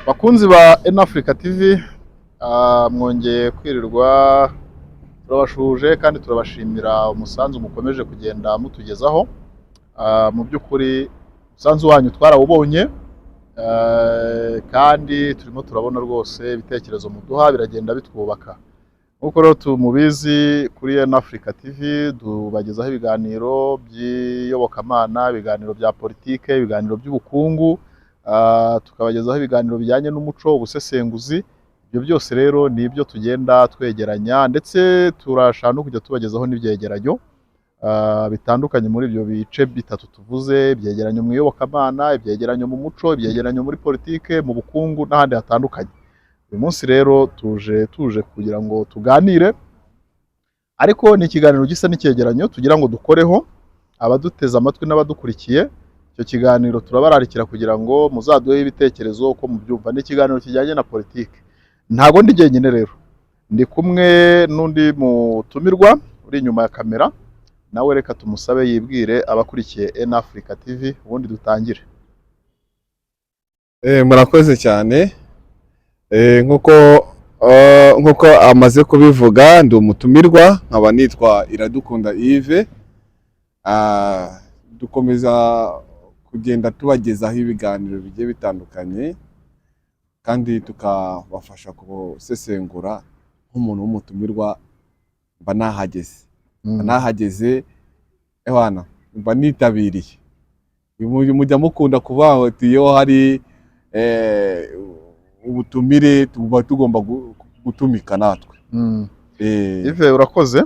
Bakunzi ba Africa TV, mwongeye kwirirwa. Turabashuhuje kandi turabashimira umusanzu mukomeje kugenda mutugezaho. Mu by'ukuri umusanzu wanyu twarawubonye, kandi turimo turabona rwose ibitekerezo muduha biragenda bitwubaka. Nk'uko rero tumubizi, kuri Africa TV tubagezaho ibiganiro by'iyobokamana, ibiganiro bya politike, ibiganiro by'ubukungu, tukabagezaho ibiganiro bijyanye n'umuco, ubusesenguzi. Ibyo byose rero ni ibyo tugenda twegeranya, ndetse turashaka no kujya tubagezaho n'ibyegeranyo bitandukanye muri ibyo bice bitatu tuvuze: ibyegeranyo mu iyobokamana, ibyegeranyo mu muco, ibyegeranyo muri politike, mu bukungu n'ahandi hatandukanye. Uyu munsi rero tuje kugira ngo tuganire, ariko ni ikiganiro gisa n'icyegeranyo tugira ngo dukoreho abaduteze amatwi n'abadukurikiye. Icyo kiganiro turabararikira kugira ngo muzaduhe ibitekerezo uko mubyumva. Ni ikiganiro kijyanye na politike. Ntago ndi jyenyine rero, ndi kumwe n'undi mutumirwa uri inyuma ya kamera. Nawe reka tumusabe yibwire abakurikiye N Africa TV, ubundi dutangire. Murakoze cyane. Nkuko amaze kubivuga, ndi umutumirwa, nkaba nitwa Iradukunda Yves. Dukomeza kugenda tubagezaho ibiganiro bigiye bitandukanye kandi tukabafasha gusesengura. Nk'umuntu w'umutumirwa mba nahageze, mba nahageze, ewana, mba nitabiriye. Mujya mukunda kuvuga ngo ati iyo hari ubutumire tuba tugomba gutumika natwe. Yves, urakoze.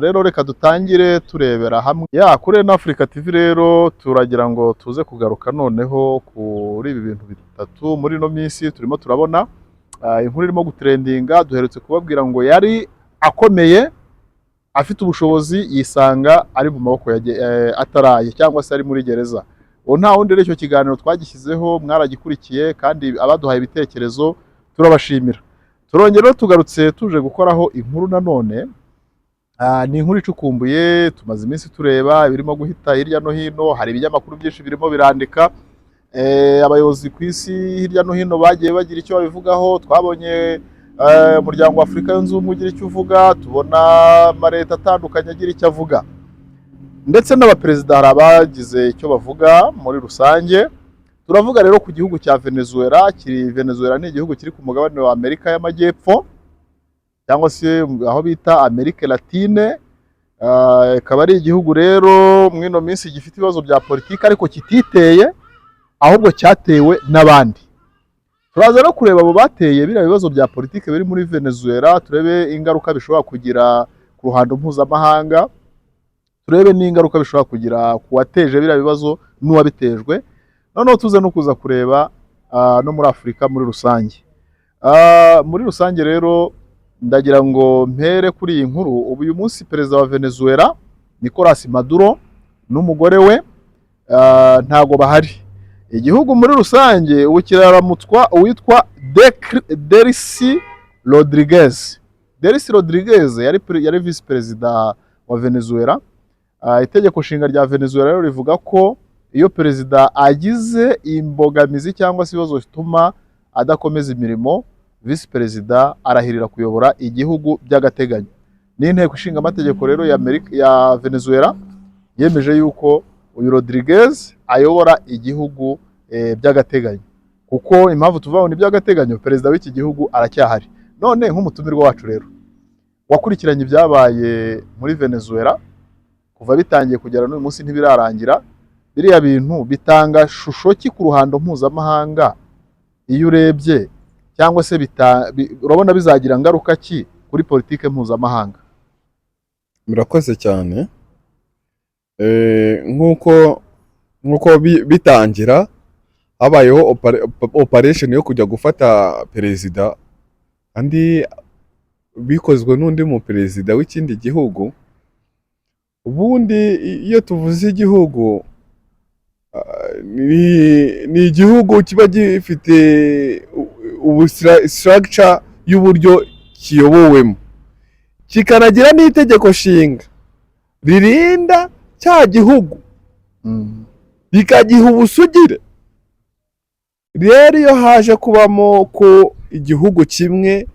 Rero reka dutangire turebera hamwe ya kuri N Africa TV. Rero turagira ngo tuze kugaruka noneho kuri ibi bintu bitatu. Muri ino minsi turimo turabona inkuru irimo gutrendinga. Duherutse kubabwira ngo yari akomeye, afite ubushobozi, yisanga ari mu maboko ya ataraye cyangwa se ari muri gereza. Uwo nta wundi rero, icyo kiganiro twagishyizeho, mwaragikurikiye, kandi abaduhaye ibitekerezo turabashimira. Turongera rero tugarutse tuje gukoraho inkuru nanone. Ni inkuru icukumbuye. Tumaze iminsi tureba ibirimo guhita hirya no hino. Hari ibinyamakuru byinshi birimo birandika. Abayobozi ku isi hirya no hino bagiye bagira icyo babivugaho. Twabonye Umuryango wa Afurika Yunze Ubumwe ugira icyo uvuga, tubona amaleta atandukanye agira icyo avuga, ndetse n'abaperezida hari abagize icyo bavuga muri rusange. Turavuga rero ku gihugu cya Venezuela. Kiri Venezuela ni igihugu kiri ku mugabane wa Amerika y'Amajyepfo, cyangwa se aho bita Amerika Latine. Ikaba ari igihugu rero muri ino minsi gifite ibibazo bya politiki, ariko kititeye, ahubwo cyatewe n'abandi. Turaza no kureba abo bateye biriya bibazo bya politiki biri muri Venezuela, turebe ingaruka bishobora kugira ku ruhando mpuzamahanga, turebe n'ingaruka bishobora kugira ku wateje biriya bibazo n'uwabitejwe. Noneho tuze no kuza kureba no muri Afurika muri rusange. Muri rusange rero ndagira ngo mpere kuri iyi nkuru. Ubu uyu munsi perezida wa Venezuela Nicolas Maduro n'umugore we ntago bahari. Igihugu muri rusange ubu kiraramutswa uwitwa Delcy Rodriguez. Delcy Rodriguez yari visi perezida wa Venezuela. Itegeko nshinga rya Venezuela rero rivuga ko iyo perezida agize imbogamizi cyangwa se ibibazo bituma adakomeza imirimo, visi perezida arahirira kuyobora igihugu by'agateganyo. N'inteko ishinga amategeko rero ya Amerika, ya Venezuela, yemeje yuko uyu Rodriguez ayobora igihugu by'agateganyo. Kuko impamvu tuvuga ngo ni by'agateganyo, perezida w'iki gihugu aracyahari. None nk'umutumirwa wacu rero wakurikiranye ibyabaye muri Venezuela kuva bitangiye kugera n'uyu munsi, ntibirarangira, biriya bintu bitanga shusho ki ku ruhando mpuzamahanga iyo urebye, cyangwa se urabona bizagira ngaruka ki kuri politike mpuzamahanga? Murakoze cyane. Nk'uko bitangira habayeho operation yo kujya gufata perezida, kandi bikozwe n'undi mu perezida w'ikindi gihugu. Ubundi iyo tuvuze igihugu, ni igihugu kiba gifite ubu structure y'uburyo kiyobowemo, kikanagira n'itegeko nshinga ririnda cya gihugu, rikagiha ubusugire, Rero iyo haje kubamo ko igihugu kimwe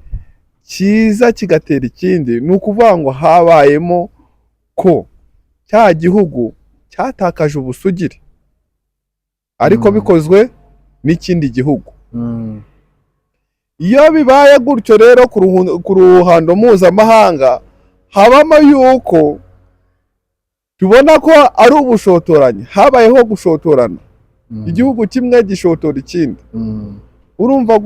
kiza kigatera ikindi, ni ukuvuga ngo habayemo ko cya gihugu cyatakaje ubusugire, ariko bikozwe n'ikindi gihugu. Iyo bibaye gutyo rero, ku ruhando mpuzamahanga habamo yuko tubona ko ari ubushotoranyi, habayeho gushotorana, igihugu kimwe gishotora ikindi. Urumva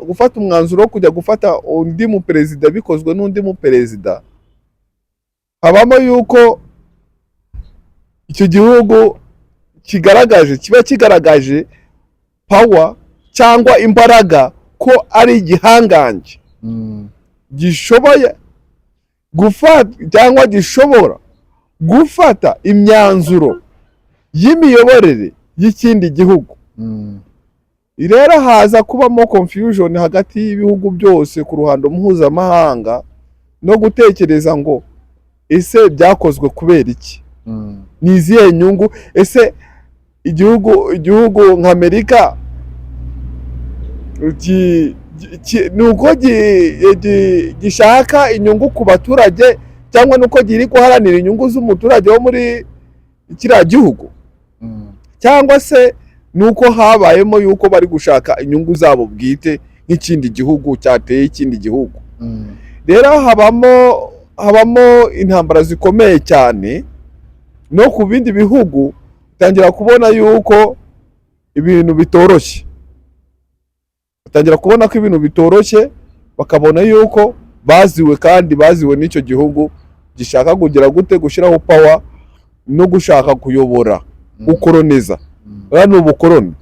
gufata umwanzuro wo kujya gufata undi muperezida bikozwe n'undi muperezida, habamo yuko icyo gihugu kigaragaje, kiba kigaragaje power cyangwa imbaraga ko ari igihangange gishoboye gufata cyangwa gishobora gufata imyanzuro y'imiyoborere y'ikindi gihugu. Rero haza kubamo confusion hagati y'ibihugu byose ku ruhando mpuzamahanga, no gutekereza ngo ese byakozwe kubera iki? Ni izihe nyungu? Ese igihugu nka Amerika ni uko gishaka inyungu ku baturage, cyangwa ni uko kiri guharanira inyungu z'umuturage wo muri kiriya gihugu, cyangwa se ni uko habayemo yuko bari gushaka inyungu zabo bwite nk'ikindi gihugu cyateye ikindi gihugu? Rero habamo intambara zikomeye cyane, no ku bindi bihugu utangira kubona yuko ibintu bitoroshye, batangira kubona ko ibintu bitoroshye, bakabona yuko baziwe, kandi baziwe n'icyo gihugu gishaka kugira gute? Gushyiraho power no gushaka kuyobora, gukoloniza. Buriya ni ubukoloni.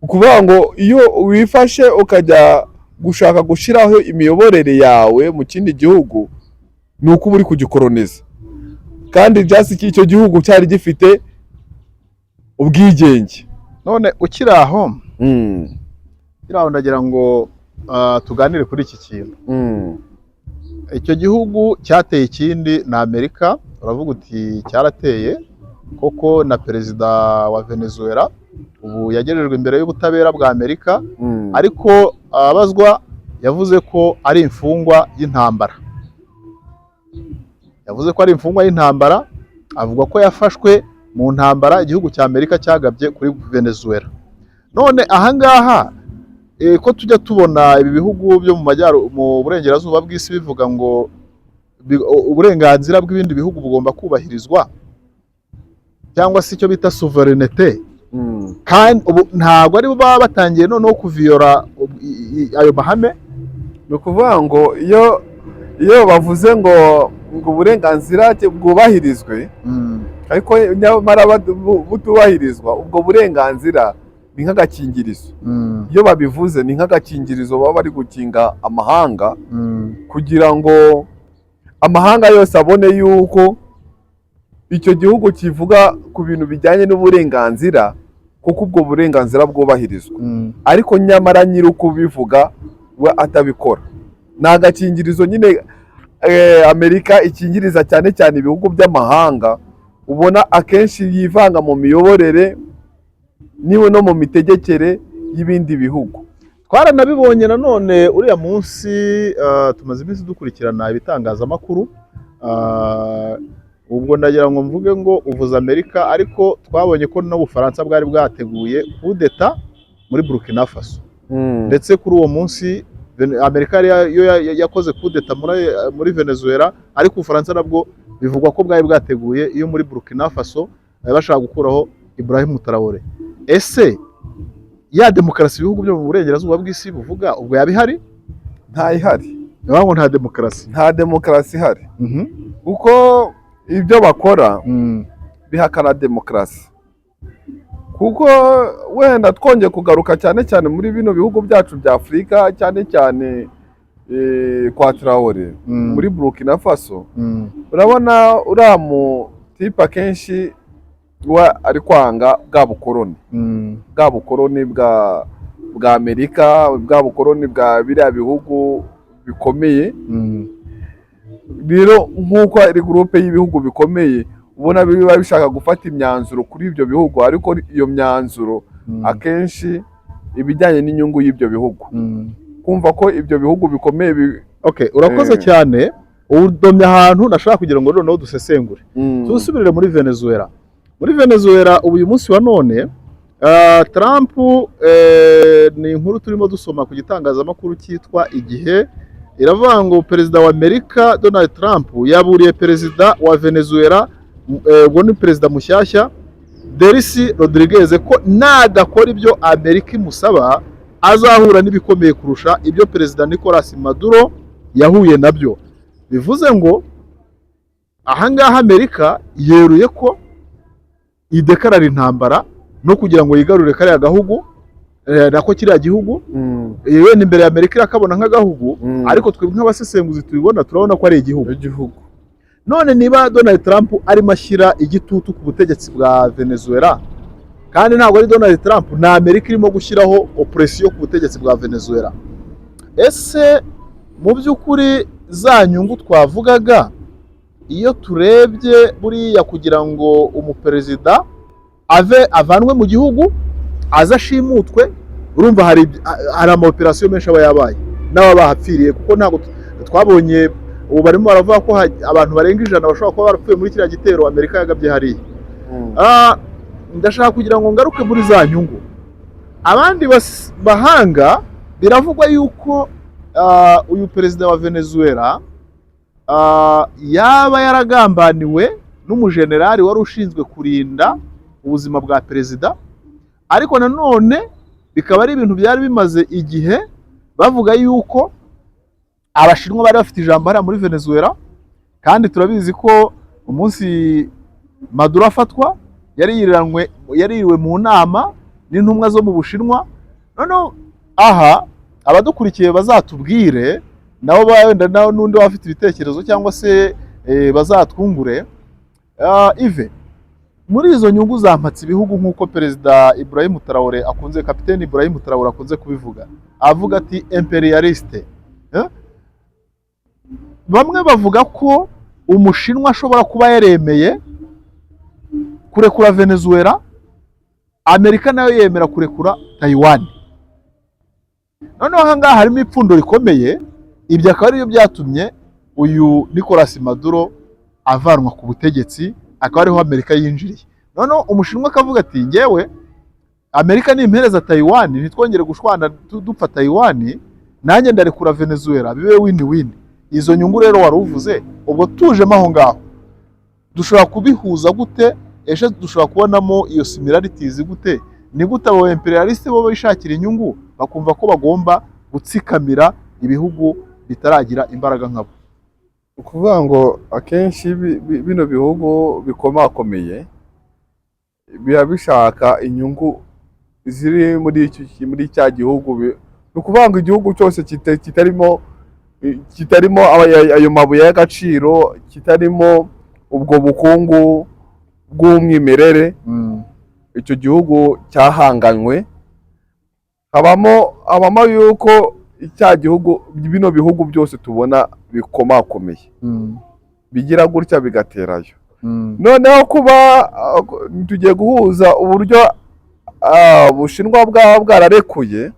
Ukuvuga ngo iyo wifashe ukajya gushaka gushyiraho imiyoborere yawe mu kindi gihugu, ni uko uba uri kugikoloniza, kandi just icyo gihugu cyari gifite ubwigenge. None ukiri aho, ukiri aho, ndagira ngo tuganire kuri iki kintu. Icyo gihugu cyateye ikindi ni Amerika. Uravuga uti cyarateye koko, na perezida wa Venezuela ubu yagejejwe imbere y'ubutabera bwa Amerika, ariko abazwa yavuze ko ari imfungwa y'intambara. Yavuze ko ari imfungwa y'intambara, avuga ko yafashwe mu ntambara igihugu cya Amerika cyagabye kuri Venezuela. None ahangaha ko tujya tubona ibi bihugu byo mu majyaruguru, mu burengerazuba bw'isi, bivuga ngo uburenganzira bw'ibindi bihugu bugomba kubahirizwa, cyangwa se icyo bita souveraineté, kandi ubu ntabwo ari bo baba batangiye noneho kuviyora ayo mahame? Ni ukuvuga ngo iyo bavuze ngo uburenganzira bwubahirizwe, ariko nyamara butubahirizwa, ubwo burenganzira ni nk'agakingirizo. Iyo babivuze ni nk'agakingirizo baba bari gukinga amahanga, kugira ngo amahanga yose abone yuko icyo gihugu kivuga ku bintu bijyanye n'uburenganzira, kuko ubwo burenganzira bwubahirizwa, ariko nyamara nyiri ukubivuga we atabikora. Ni agakingirizo nyine Amerika ikingiriza cyane cyane ibihugu by'amahanga, ubona akenshi yivanga mu miyoborere niwe no mu mitegekere y'ibindi bihugu. Twaranabibonye nanone uriya munsi, tumaze iminsi dukurikirana ibitangazamakuru. Ubwo ndagira ngo mvuge ngo uvuze Amerika, ariko twabonye ko n'Ubufaransa bwari bwateguye kudeta muri Burkina Faso. Ndetse kuri uwo munsi Amerika yari yo yakoze kudeta muri Venezuela, ariko Ubufaransa nabwo bivugwa ko bwari bwateguye iyo muri Burkina Faso, bashaka gukuraho Ibrahim Traoré. Ese ya demokarasi ibihugu byo mu burengerazuba bw'isi buvuga, ubwo yaba ihari? Ntayihari. Ni ngo nta demokarasi. Nta demokarasi ihari, kuko ibyo bakora bihakana demokarasi. Kuko wenda twongeye kugaruka cyane cyane muri bino bihugu byacu bya Afurika, cyane cyane kwa Traore muri Burkina Faso, urabona uriya mutipe akenshi we ari kwanga bwa bukoroni, bwa bukoroni bwa Amerika, bwa bukoroni bwa biriya bihugu bikomeye. Rero nk'uko ari groupe y'ibihugu bikomeye, ubona biba bishaka gufata imyanzuro kuri ibyo bihugu, ariko iyo myanzuro Akenshi ibijyanye n'inyungu y'ibyo bihugu, kumva ko ibyo bihugu bikomeye Okay, urakoze cyane. Udomye ahantu nashaka kugira ngo noneho dusesengure. Tusubirire muri Venezuela. Muri Venezuela ubu uyu munsi wa none, Trump, ni inkuru turimo dusoma ku gitangazamakuru cyitwa Igihe, iravuga ngo perezida wa Amerika Donald Trump yaburiye perezida wa Venezuela, ubwo ni perezida mushyashya Delcy Rodriguez, ko nadakora ibyo Amerika imusaba azahura n'ibikomeye kurusha ibyo perezida Nicolas Maduro yahuye nabyo. Bivuze ngo ahangaha Amerika yeruye ko idekarara intambara no kugira ngo yigarurire kariya gahugu, nako kiriya gihugu. Wenda imbere ya Amerika irakabona nk'agahugu, ariko twebwe nk'abasesenguzi tubibona, turabona ko ari igihugu. Igihugu. None niba Donald Trump arimo ashyira igitutu ku butegetsi bwa Venezuela, kandi ntabwo ari Donald Trump, ni Amerika irimo gushyiraho oppression ku butegetsi bwa Venezuela, ese mu by'ukuri za nyungu twavugaga, iyo turebye buriya kugira ngo umuperezida ave avanwe mu gihugu aze ashimutwe, urumva hari ama opération menshi aba yabaye n'aba bahapfiriye, kuko ntabwo twabonye ubu barimo baravuga ko abantu barenga 100 bashobora kuba barapfuye muri kiriya gitero Amerika yagabye hariya. Ndashaka kugira ngo ngaruke muri za nyungu. Abandi bahanga biravugwa yuko uyu perezida wa Venezuela yaba yaragambaniwe n'umujenerali wari ushinzwe kurinda ubuzima bwa perezida, ariko nanone bikaba ari ibintu byari bimaze igihe bavuga yuko Abashinwa bari bafite ijambo hariya muri Venezuela. Kandi turabizi ko umunsi Maduro afatwa yari yiriranwe, yari yiriwe mu nama n'intumwa zo mu Bushinwa. Noneho aha abadukurikiye bazatubwire nabo, wenda nawe n'undi waba afite ibitekerezo cyangwa se bazatwungure. Ive muri izo nyungu zampatse ibihugu, nk'uko perezida Ibrahim Traore akunze, kapiteni Ibrahim Traore akunze kubivuga, avuga ati impérialiste. Eh? Bamwe bavuga ko Umushinwa ashobora kuba yaremeye kurekura Venezuela, Amerika nayo yemera kurekura Taiwan. Noneho aha ngaha harimo ipfundo rikomeye. Ibyo akaba aribyo byatumye uyu Nicolas Maduro avanwa ku butegetsi, akaba ariho Amerika yinjiriye. Noneho Umushinwa akavuga ati: "Ngewe Amerika nimpereza Taiwan, ntitwongere gushwana dupfa Taiwan, nanjye ndarekura Venezuela, bibe win win." Izo nyungu rero wari uvuze, ubwo tujemo aho ngaho dushobora kubihuza gute? Ese dushobora kubonamo iyo similarities gute? Ni gute abo impérialiste bo bishakira inyungu bakumva ko bagomba gutsikamira ibihugu bitaragira imbaraga nkabo? Ni ukuvuga ngo akenshi bino bihugu bikomakomeye biba bishaka inyungu ziri muri cya gihugu. Ni ukuvuga ngo igihugu cyose kitarimo ayo mabuye y'agaciro, kitarimo ubwo bukungu bw'umwimerere, icyo gihugu cyahanganywe. Habamo yuko cya gihugu, bino bihugu byose tubona bikomakomeye, bigira gutya bigaterayo. Noneho kuba tugiye guhuza uburyo Ubushinwa bwaba bwararekuye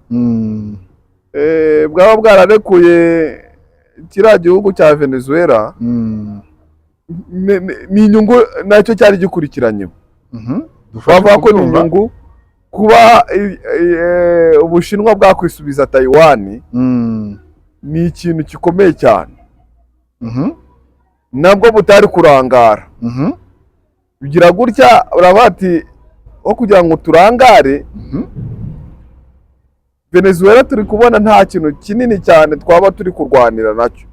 bwaba bwararekuye kiriya gihugu cya Venezuela, ni inyungu nacyo cyari gikurikiranyeho. Bavuga ko ni Kubyumva. inyungu kuba Ubushinwa bwakwisubiza Taiwan, ni ikintu gikomeye cyane nabwo butari kurangara. Bigira gutya uravuga ati aho kugira ngo turangare, Venezuela turi kubona nta kintu kinini cyane twaba turi kurwanira nacyo.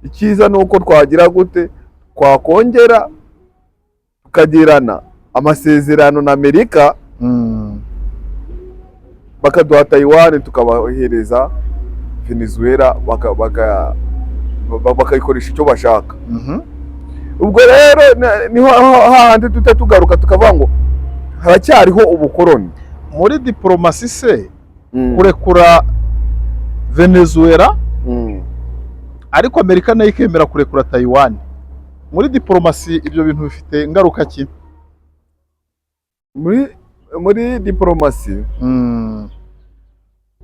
Icyiza ni uko twagira gute, twakongera tukagirana amasezerano na Amerika, bakaduha Taiwan, tukabahereza Venezuela, bakayikoresha icyo bashaka. Ubwo rero niho hahandi duhita tugaruka tukavuga ngo haracyariho ubukoroni. Muri diporomasi se, kurekura Venezuela ariko Amerika nayo ikemera kurekura Taiwan, muri diporomasi ibyo bintu bifite ingaruka ki? Muri muri diporomasi,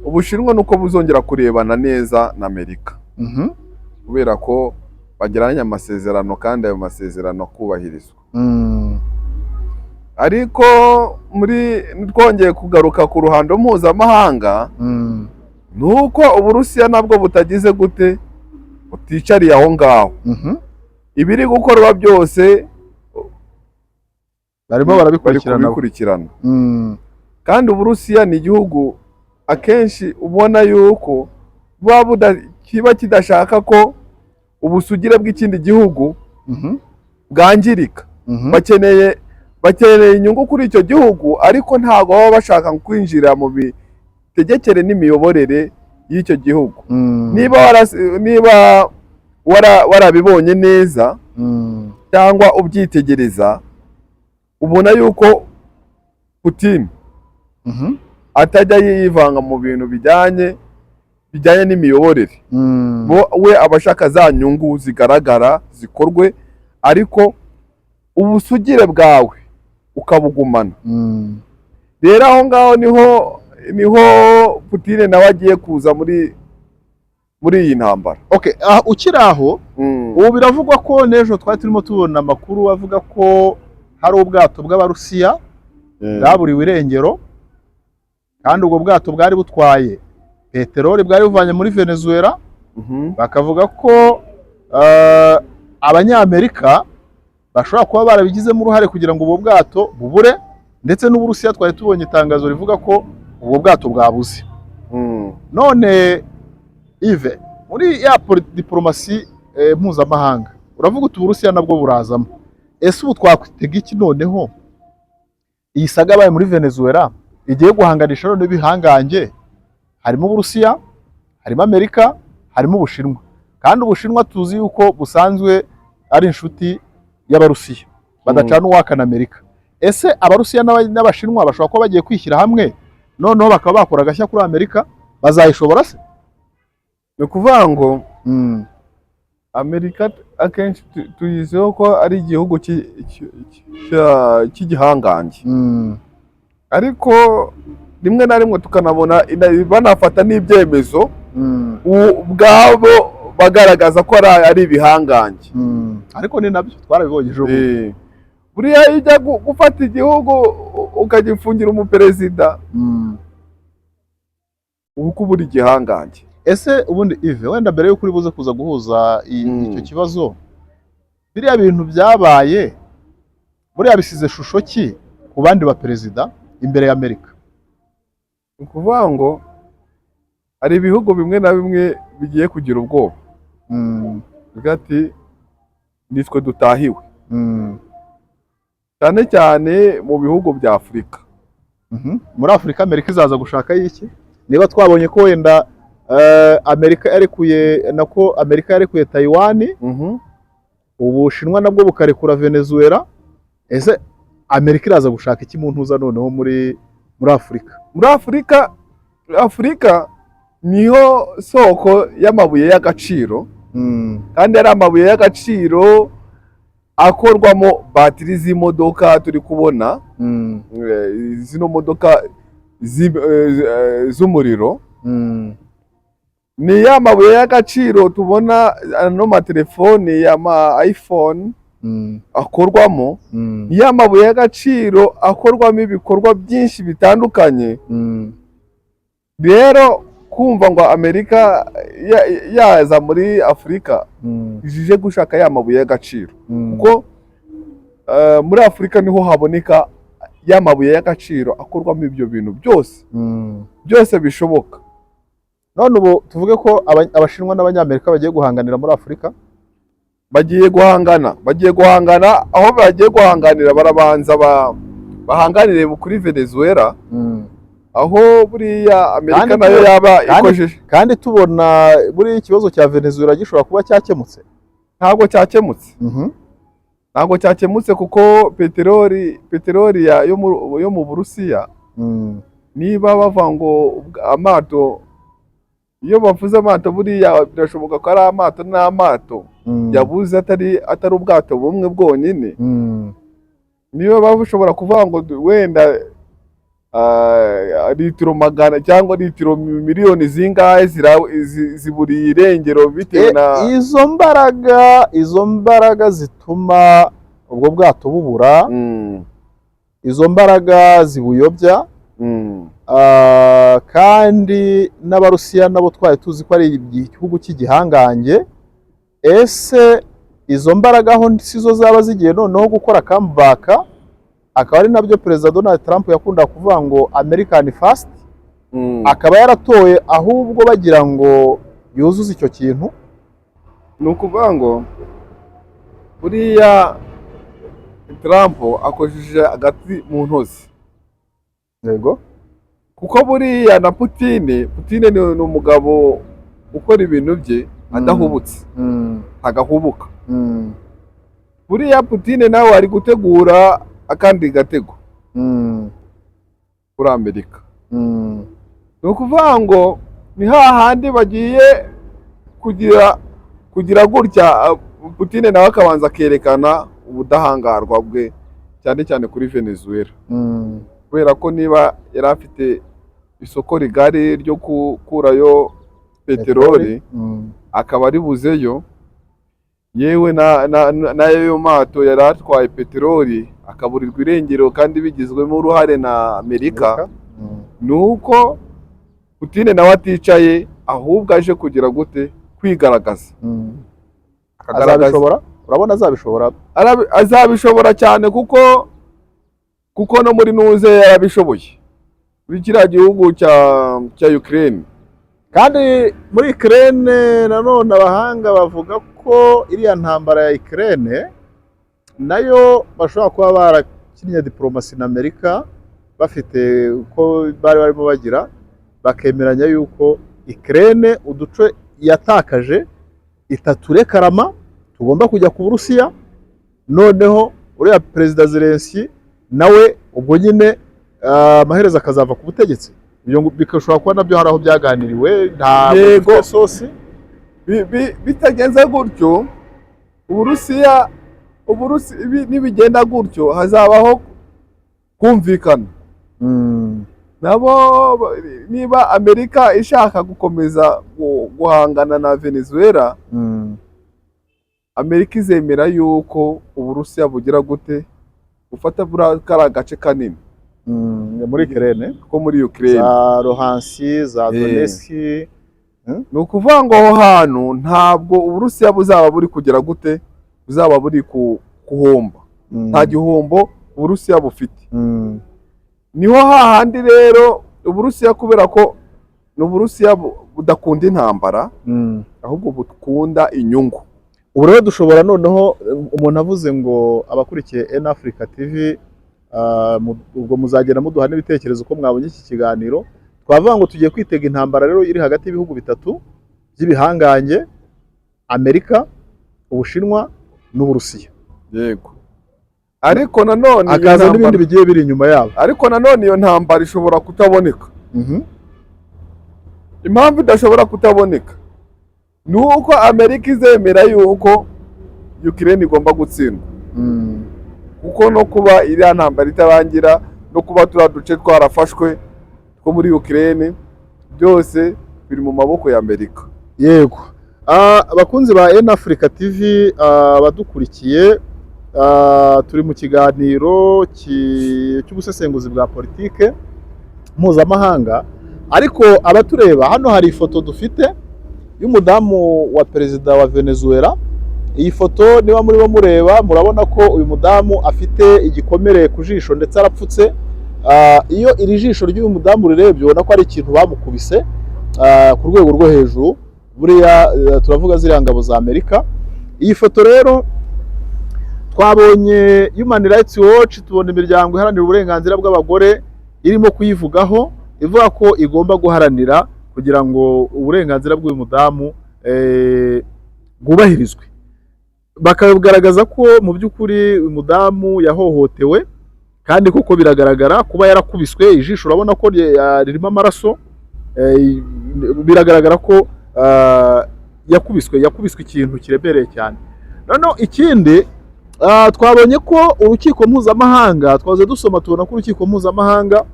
Ubushinwa nuko buzongera kurebana neza na Amerika, kubera ko bagiranye amasezerano kandi ayo masezerano akubahirizwa. Ariko muri twongeye kugaruka ku ruhando mpuzamahanga, ni uko Uburusiya nabwo butagize gute, buticariye aho ngaho. Ibiri gukorwa byose Barimo bari barabikurikirana. kubikurikirana. Kandi Uburusiya ni igihugu akenshi ubona yuko buba kiba kidashaka ko ubusugire bw'ikindi gihugu bwangirika. Bakeneye inyungu kuri icyo gihugu, ariko ntabwo baba bashaka kwinjira mu mitegekere n'imiyoborere y'icyo gihugu. Niba warabibonye neza cyangwa ubyitegereza, ubona yuko Putin atajya yivanga mu bintu bijyanye n'imiyoborere. We aba ashaka za nyungu zigaragara zikorwe, ariko ubusugire bwawe ukabugumana. Rero aho ngaho niho Putin nawe agiye kuza muri iyi ntambara. Okay, ukiri aho, ubu biravugwa ko n'ejo twari turimo tubona amakuru avuga ko hari ubwato bw'Abarusiya bwaburiwe irengero, kandi ubwo bwato bwari butwaye peteroli bwari buvanye muri Venezuela. Bakavuga ko Abanyamerika bashobora kuba barabigizemo uruhare kugira ngo ubwo bwato bubure, ndetse n'Uburusiya twari tubonye itangazo rivuga ko ubwo bwato bwabuze. None Yves, muri ya diporomasi mpuzamahanga, uravuga uti Uburusiya nabwo burazamo. Ese ubu twakwitega iki noneho iyi saga yabaye muri Venezuela igiye guhanganisha noneho ibihangange? Harimo Uburusiya, harimo Amerika, harimo Ubushinwa, kandi Ubushinwa tuzi yuko busanzwe ari inshuti y'Abarusiya, badacana uwaka na Amerika. Ese Abarusiya n'Abashinwa bashobora kuba bagiye kwishyira hamwe, noneho bakaba bakora agashya kuri Amerika? Bazayishobora se? Ni ukuvuga ngo Amerika akenshi tuyiziho ko ari igihugu cy'igihangange, ariko rimwe na rimwe tukanabona banafata n'ibyemezo ubwabo bagaragaza ko ari ibihangange. Ariko ni nabyo twarabibonye ejo bundi. Buriya iyo ujya gufata igihugu ukagifungira umuperezida, uba ukubura igihangange. Ese ubundi Yves, wenda mbere y'uko uri buze kuza guhuza icyo kibazo, biriya bintu byabaye buriya bisize shusho ki ku bandi baperezida imbere ya Amerika? Ni ukuvuga ngo hari ibihugu bimwe na bimwe bigiye kugira ubwoba, bivuga ati nitwe dutahiwe, cyane cyane mu bihugu bya Afurika. Muri Afurika Amerika izaza gushaka iki, niba twabonye ko wenda Amerika yarekuye, nako Amerika yarekuye Taiwan, Ubushinwa nabwo bukarekura Venezuela? Ese Amerika iraza gushaka iki mu ntuza noneho muri Afurika? Muri Afurika, Afurika niho soko y'amabuye y'agaciro, kandi ari amabuye y'agaciro akorwamo batiri z'imodoka turi kubona, zino modoka z'umuriro. Ni ya mabuye y'agaciro tubona ano matelefoni ya ma iPhone akorwamo. Ni ya mabuye y'agaciro akorwamo ibikorwa byinshi bitandukanye. Rero kumva ngo Amerika yaza muri Afurika ije gushaka ya mabuye y'agaciro, kuko muri Afurika niho haboneka ya mabuye y'agaciro akorwamo ibyo bintu byose, byose bishoboka. None ubu tuvuge ko Abashinwa n'Abanyamerika bagiye guhanganira muri Afurika? Bagiye guhangana. Aho bagiye guhanganira, barabanza bahanganire kuri Venezuela, aho buriya Amerika Kandi nayo yaba ikojeje. Kandi tubona buriya ikibazo cya Venezuela gishobora kuba cyakemutse. Ntabwo cyakemutse. Ntabwo cyakemutse, kuko peteroli yo mu Burusiya, niba bavuga ngo amato, iyo bavuze amato buriya birashoboka ko ari amato n'amato yabuze, atari ubwato bumwe bwonyine. Niba bashobora kuvuga ngo wenda Litiro magana cyangwa litiro miliyoni zingahe ziburiye irengero bitewe na Izo mbaraga zituma ubwo bwato bubura, izo mbaraga zibuyobya. Kandi n'Abarusiya nabo twari tuzi ko ari igihugu cy'igihangange. Ese izo mbaraga aho si zo zaba zigiye noneho gukora comeback, akaba ari nabyo Perezida Donald Trump yakunda kuvuga ngo "American first", akaba yaratoye ahubwo bagira ngo yuzuze icyo kintu? Ni ukuvuga ngo buriya Trump akojeje agati mu ntozi, kuko buriya na Putine ni umugabo ukora ibintu bye adahubutse, agahubuka. Buriya Putine nawe ari gutegura akandi gatego kuri Amerika. Ni ukuvuga ngo ni hahandi bagiye kugira gutya, Putine nawe akabanza akerekana ubudahangarwa bwe, cyane cyane kuri Venezuela, kubera ko niba yari afite isoko rigari ryo gukurayo peteroli, akaba aribuzeyo, yewe n'ayo mato yari atwaye peteroli akaburirwa irengero kandi bigizwemo uruhare na Amerika, ni uko Putine nawe aticaye, ahubwo aje kugira gute? Kwigaragaza. Akagaragaza. Azabishobora? Urabona azabishobora? Azabishobora cyane, kuko no muri nuze yarabishoboye, muri kiriya gihugu cya Ukraine. Kandi muri Ukraine nanone abahanga bavuga ko iriya ntambara ya Ukraine nayo bashobora kuba barakinnye diporomasi na Amerika, bafite uko bari barimo bagira, bakemeranya yuko Ukraine uduce yatakaje itatu rekarama tugomba kujya ku Burusiya, noneho uriya Perezida Zelensky nawe ubwo nyine amaherezo akazava ku butegetsi. Ibyo ngo bigashobora kuba nabyo hari aho byaganiriwe, ntabwo dufite source. Bitagenze gutyo, Uburusiya nibigenda gutyo hazabaho kumvikana nabo. Niba Amerika ishaka gukomeza guhangana na Venezuela, Amerika izemera yuko Uburusiya bugira gute? Bufata buriya kariya gace kanini Muri Ukraine, ko muri Ukraine, za Luhansk, za Donetsk. Ni ukuvuga ngo aho hantu ntabwo Uburusiya buzaba buri kugira gute? Buzaba buri kuhomba. Nta gihombo Uburusiya bufite. Niho hahandi rero Uburusiya, kubera ko ni Uburusiya budakunda intambara, ahubwo bukunda inyungu. Ubu rero dushobora noneho, umuntu avuze ngo abakurikiye N Africa TV, ubwo muzagenda muduha n'ibitekerezo uko mwabonye iki kiganiro, twavuga ngo tugiye kwitega intambara rero iri hagati y'ibihugu bitatu by'ibihangange: Amerika, Ubushinwa n'Uburusiya. Yego, ariko nanone iyo Hakaza n'ibindi bigiye biri inyuma yabo. Ariko nanone iyo ntambara ishobora kutaboneka. Impamvu idashobora kutaboneka ni uko Amerika izemera yuko Ukraine igomba gutsindwa, kuko no kuba iriya ntambara itarangira, no kuba turiya duce twarafashwe two muri Ukraine, byose biri mu maboko ya Amerika. Yego. Abakunzi ba N Africa TV, abadukurikiye, turi mu kiganiro cy'ubusesenguzi bwa politike mpuzamahanga. Ariko abatureba hano, hari ifoto dufite y'umudamu wa perezida wa Venezuela. Iyi foto niba murimo mureba, murabona ko uyu mudamu afite igikomere ku jisho, ndetse arapfutse. Iyo iri jisho ry'uyu mudamu rirebye, ubona ko ari ikintu bamukubise ku rwego rwo hejuru. Buriya turavuga ziriya ngabo za Amerika. Iyi foto rero, twabonye Human Rights Watch, tubona imiryango iharanira uburenganzira bw'abagore irimo kuyivugaho, ivuga ko igomba guharanira kugira ngo uburenganzira bw'uyu mudamu bwubahirizwe, bakagaragaza ko mu by'ukuri uyu mudamu yahohotewe, kandi koko biragaragara kuba yarakubiswe ijisho, urabona ko ririmo amaraso. Biragaragara ko yakubiswe ikintu kiremereye cyane. Noneho ikindi, twabonye ko urukiko mpuzamahanga, twahoze dusoma tubona ko urukiko mpuzamahanga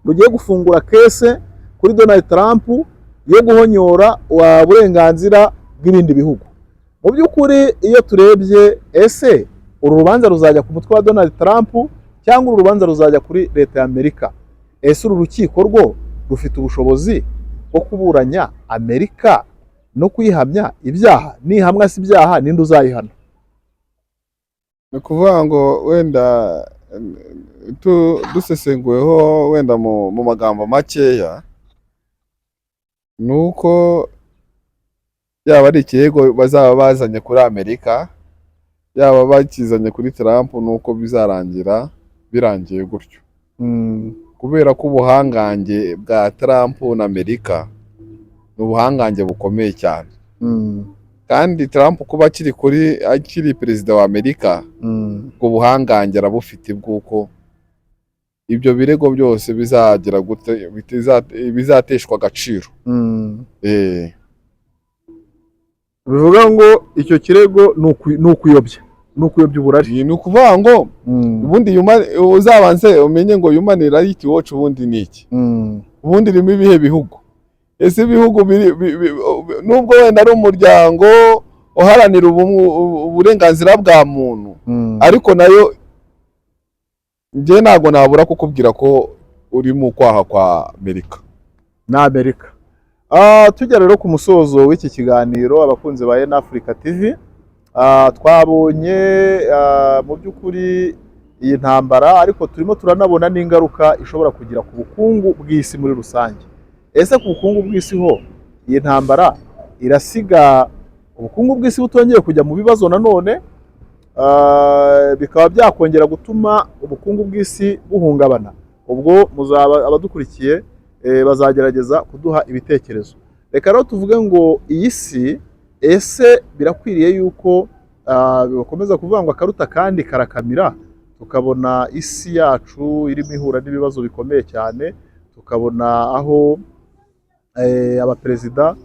rugiye gufungura case kuri Donald Trump yo guhonyora wa burenganzira bw'ibindi bihugu. Mu by'ukuri, iyo turebye, ese uru rubanza ruzajya ku mutwe wa Donald Trump cyangwa uru rubanza ruzajya kuri leta ya Amerika? Ese uru rukiko rwo rufite ubushobozi bwo kuburanya Amerika no kuyihamya ibyaha? Nihamwa si ibyaha, ninde uzayihana? Ni ukuvuga ngo wenda dusesenguyeho wenda mu magambo makeya, ni uko yaba ari ikirego bazaba bazanye kuri Amerika, yaba bakizanye kuri Trump, ni uko bizarangira birangiye gutyo, kubera ko ubuhangange bwa Trump na Amerika ni ubuhangange bukomeye cyane. Kandi Trump kuba akiri perezida wa Amerika, ubwo buhangange arabufite bw'uko ibyo birego byose bizagira gute, bizateshwa agaciro. Bivuga ngo icyo kirego ni ukuyobya uburari. Ni ukuvuga ngo ubundi uzabanze umenye ngo Human Rights Watch ubundi ni iki, ubundi irimo ibihe bihugu? Ese ibihugu nubwo wenda ari umuryango uharanira uburenganzira bwa muntu, ariko nayo njye ntabwo nabura kukubwira ko uri mu kwaha kwa Amerika. Ni Amerika. Tujya rero ku musozo w'iki kiganiro, abakunzi ba Yen Africa TV, twabonye mu by'ukuri iyi ntambara, ariko turimo turanabona n'ingaruka ishobora kugira ku bukungu bw'isi muri rusange. Ese ku bukungu bw'isi ho, iyi ntambara irasiga ubukungu bw'isi butongeye kujya mu bibazo nanone, bikaba byakongera gutuma ubukungu bw'isi buhungabana? Ubwo muzaba abadukurikiye bazagerageza kuduha ibitekerezo. Reka rero tuvuge ngo iyi si, ese birakwiriye yuko bakomeza kuvuga ngo akaruta kandi karakamira, tukabona isi yacu irimo ihura n'ibibazo bikomeye cyane, tukabona aho abaperezida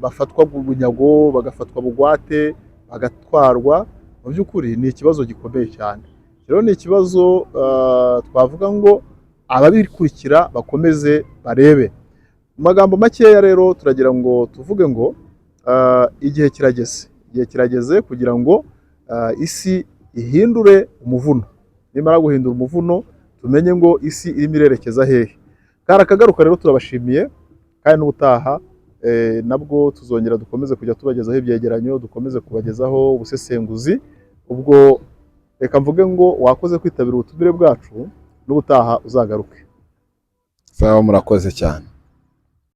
bafatwa bunyago, bagafatwa bugwate, bagatwarwa? Mu by'ukuri ni ikibazo gikomeye cyane. Rero ni ikibazo twavuga ngo ababikurikira bakomeze barebe. Mu magambo makeya rero, turagira ngo tuvuge ngo igihe kirageze, igihe kirageze kugira ngo isi ihindure umuvuno. Nimara guhindura umuvuno, tumenye ngo isi irimo irerekeza hehe. Kari akagaruka rero, turabashimiye, kandi n'ubutaha nabwo tuzongera dukomeze kujya tubagezaho ibyegeranyo, dukomeze kubagezaho ubusesenguzi. Ubwo reka mvuge ngo wakoze kwitabira ubutumire bwacu, n'ubutaha uzagaruke. Sawa, murakoze cyane.